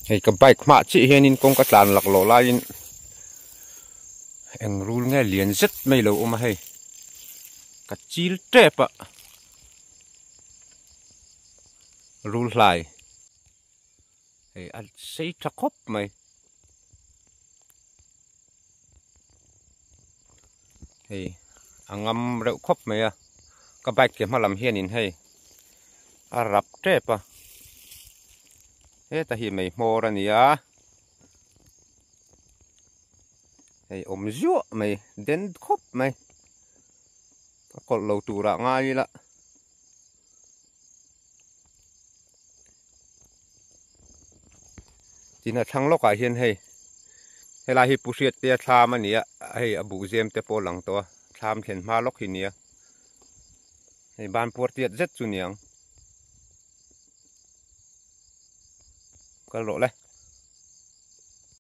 Hei ka bike hmah chiah hianin kawng ka tlan lak loh laiin eng rul nge lian zet mai lo awm a hei ka chil tep a rul hlai hei a sei tha khawp mai hei a ngam reuh khawp mai a ka bike ke hma lam hianin hei a rap tep a heta hi mei hmawr a ni a hei awm zuah mai den khawp mai a kawlh lo turah ngai ila. Tin a thlang lawkah hian hei helai hi Pu Hriattea thlam a ni a hei a buhzem te pawh a lang tawh a thlam thlen hma lawk hi a ni a hei banpuar tiat zet chu a ni ang kal rawh le.